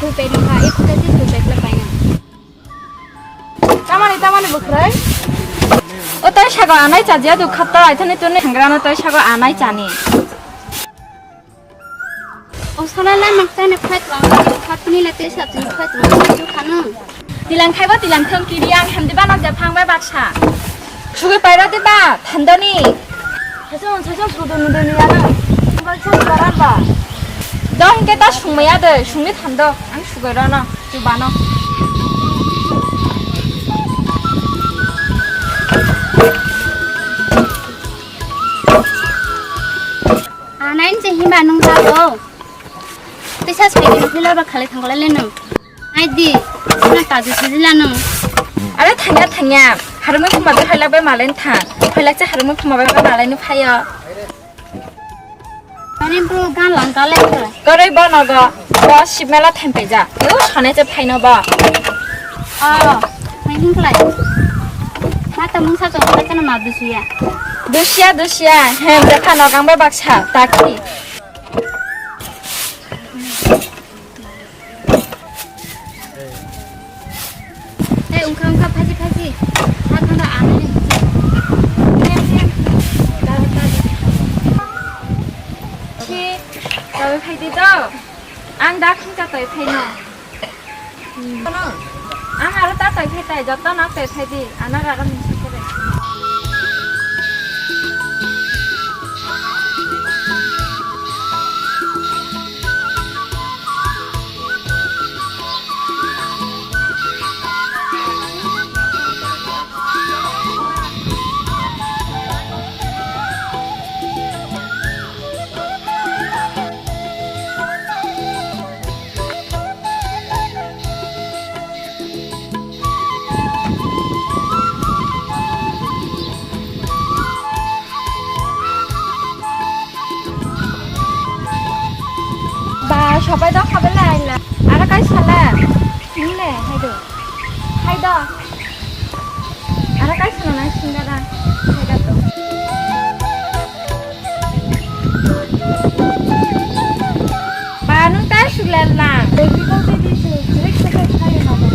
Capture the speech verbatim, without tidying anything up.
Beri ha, eko tadi tu bag le paina. Tamani, tamani bwkhwrwi? O tei sago anai chajiya do khatta, aithani tuni hangrano tei sago anai chani. O sala la makchani phai twlang, khatni le tei satni phai twlang, ju khanu. Tilang khaibo tilang thong kiri ang hamdi banok ja phang bai baksa. Sugwi paira de ba, thandoni. Saisa, saisa, sudu nudu ni ano. Sungbai sa baran ba. Do hingke ta sungmaya de, sungni thando. Ang sugwi rano, chubano. Anain se hima nung jago. Tisa sai ni phila ba khale thang le nung. Ai di, na ta di sila nung. Are thangya thangya, harumui thuma be khailak be malen thang. Khailak se harumui thuma be malen phayo. Ani bro gan lang kale. Koroi bono go, bo sibmela thempeja. Yo sone se phaino bo. Oh, main hingklai. Mata mungsa chong kale kana ma dusiya. Dusiya, dusiya. Hem, de phano gang be baksa, taki. Hei, ungkha, ungkha, phaji, phaji. Ha, thangda, ang nini. Hem, hem. Dada, dada. Chi, tawi phai di to. Ang da khungcha tawi phai no. Ang aro ta tawi phai tai, joto no tawi phai di. Ana raga mungsa kere. Ba, sobai do khabe lai la. Aro kai sala. Nile, hai do. Hai do. Aro kai sala na singara. Hai do. Ba, nung tai sula la. Baby ko baby su. Srik srik sai na ba.